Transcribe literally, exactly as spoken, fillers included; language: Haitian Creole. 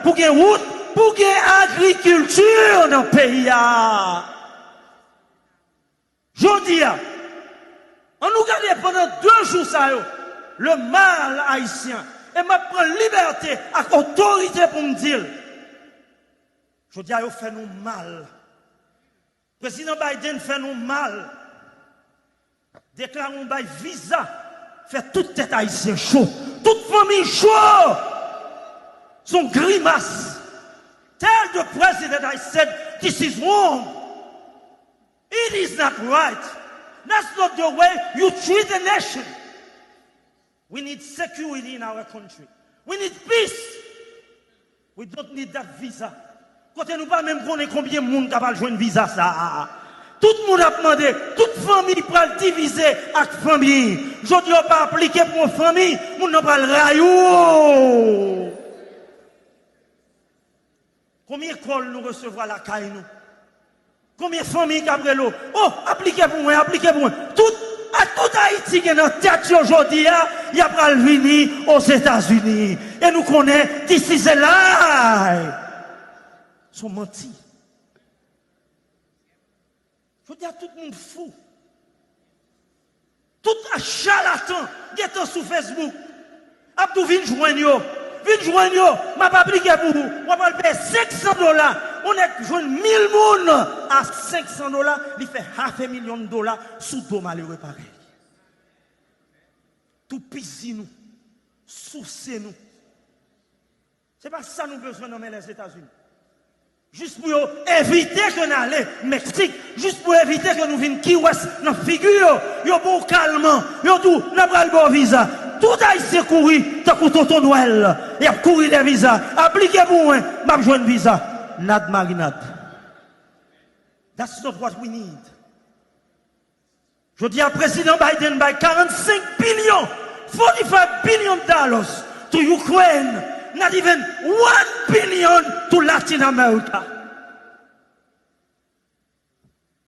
Pou gen wout, pou gen agrikilti nan peyi a. Jodi a, ann nou gade pandan de jou sa yo, le mal ayisyen, e m ap pran libète ak otorite pou m di l. Jodi a, yo fè nou mal. Prezidan Biden fè nou mal. Deklare yon bay viza, fè tout tèt ayisyen cho. Tout fanmi cho. Se yon grimas. Tell the president I said this is wrong. It is not right. That's not the way you treat a nation. We need security in our country. We need peace. We don't need that visa. Kote nou pa menm konnen konbyen moun k ap al jwenn viza sa a. Tout moun ap mande, tout fanmi pral divize ak fanmi. Jodi a w pa aplike pou yon fanmi, moun nan pral rayi w. Konbyen kòl nou resevwa lakay nou? Konbyen fanmi k ap rele w? Oh, aplike pou mwen, aplike pou mwen. Tout, a tout Ayiti gen nan tèt yo jodi a, y ap pral vini Ozetazini. E nou konnen, this is a lie. Se yon manti. Jodi a, tout moun fou. Tout a chalatan gentan sou Facebook. Ap di w vin jwenn yo. Vin jwenn yo. M ap aplike pou ou. W ap al peye senk san dola. Yon nèg jwenn mil moun a senk san dola. Li fè half a million dola sou do malere parèy. Toupizi nou. Souse nou. Se pa sa nou bezwen nan men Lèzetazini. Jis pou yo evite ke n ale Meksik, jis pou evite ke nou vin Key West nan figi yo, yo ba w kalman, yo di w, "N a pral ba w viza." Tout Ayisyen kouri tankou Tonton Nwèl. Y ap kouri dèyè viza. Aplike pou mwen, m ap jwenn viza. Nad marinad. That's not what we need. Jodi a, Prezidan Biden bay karannsenk bilyon, forty-five billion dollars to Ukraine, not even one billion to Latin America.